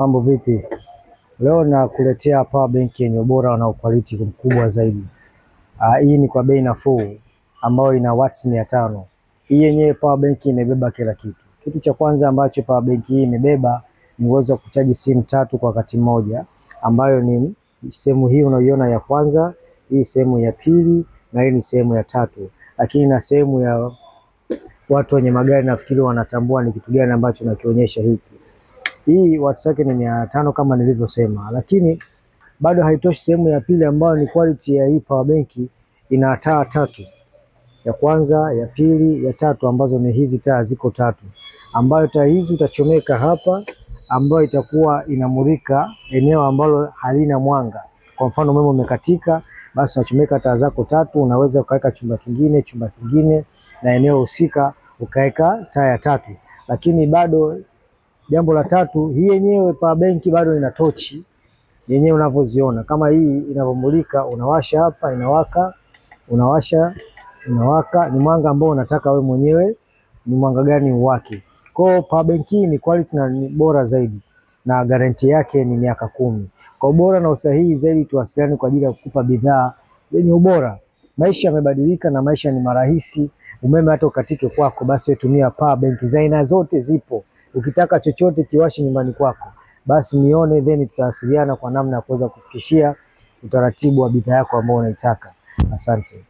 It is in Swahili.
Mambo vipi? Leo nakuletea power bank yenye ubora na ukwaliti mkubwa zaidi. Hii ni kwa bei nafuu ambayo ina watts 500. Hii yenyewe power bank imebeba kila kitu. Kitu cha kwanza ambacho power bank hii imebeba ni uwezo wa kuchaji simu tatu kwa wakati mmoja, ambayo ni sehemu hii unaiona ya kwanza, hii sehemu ya pili na hii ni sehemu ya tatu. Lakini na sehemu ya watu wenye magari nafikiri wanatambua ni kitu gani ambacho nakionyesha hiki. Hii watts yake ni 500 kama nilivyosema, lakini bado haitoshi. Sehemu ya pili ambayo ni quality ya hii power bank ina taa tatu, ya kwanza, ya pili, ya tatu, ambazo ni hizi taa ziko tatu, ambayo taa hizi utachomeka hapa, ambayo itakuwa inamulika eneo ambalo halina mwanga. Kwa mfano umeme umekatika, basi unachomeka taa zako tatu, unaweza ukaweka chumba kingine, chumba kingine na eneo husika ukaweka taa ya tatu, lakini bado jambo la tatu, hii yenyewe power bank bado ina tochi yenyewe unavyoziona, kama hii inavyomulika, unawasha hapa inawaka, unawasha inawaka. Ni mwanga ambao unataka we mwenyewe ni mwanga gani uwake. Kwa hiyo power bank hii ni quality na ni bora zaidi, na guarantee yake ni miaka 10. Kwa ubora na usahihi zaidi, tuwasiliane kwa ajili ya kukupa bidhaa zenye ubora. Maisha yamebadilika na maisha ni marahisi. Umeme hata ukatike kwako, basi wewe tumia power bank za aina zote zipo. Ukitaka chochote kiwashe nyumbani kwako, basi nione, then tutawasiliana kwa namna ya kuweza kufikishia utaratibu wa bidhaa yako ambao unaitaka. Asante.